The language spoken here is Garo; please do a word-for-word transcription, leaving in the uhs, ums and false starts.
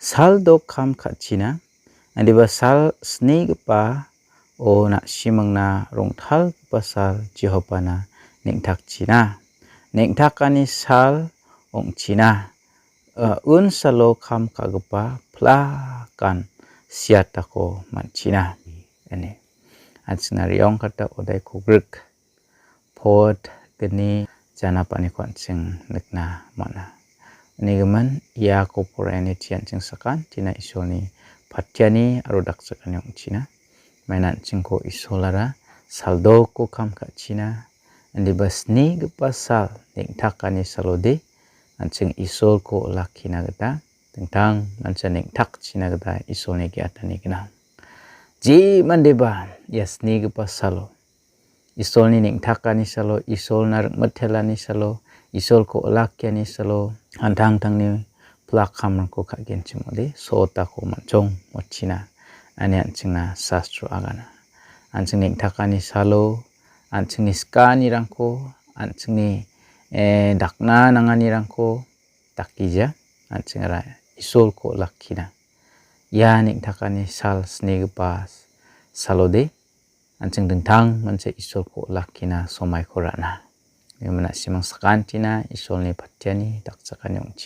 Sal dok kam ka·china, indiba sal snigipa o na·simangna rongtalgipa sal Jehovana neng·takchina. Neng·takani sal ong·china. Uh, un salo kam ka·gipa plakan siatako man·china. Ine. An·chingna re·ong kata odai kogrik. Pot gni janapaniko an·ching nikna man·a. Unigimin iako poraiani chi an·ching sakan tina Isolni patiani aro dakchakani ong·china. Maina an·chingko Isolara saldoko kam ka·china, indiba snigipa sal neng·takani salode an·ching Isolko olakkina gita dingtang mancha neng·takchina gita Isolni ge·atani gnang. Je mandeba ia snigipa salo Isolni neng·takani salo, Isolna ring·mitelani salo, Isolko olakkiani salo, an·tangtangni plak kamrangko ka·genchim ong·ode, sotako man·chong motchina, ine an·chingna sastro agana. An·ching neng·takani salo, an·chingni sikanirangko, an·chingni, eh, dakna nanganirangko dakgija, an·chingara Isolko olakkina. Ia neng·takani sal snigipa salode, an·ching dingtang mancha Isolko olakkina somaiko ra·na. Ia mona simang sakantina Isolni patiani dakchakani ong·chi.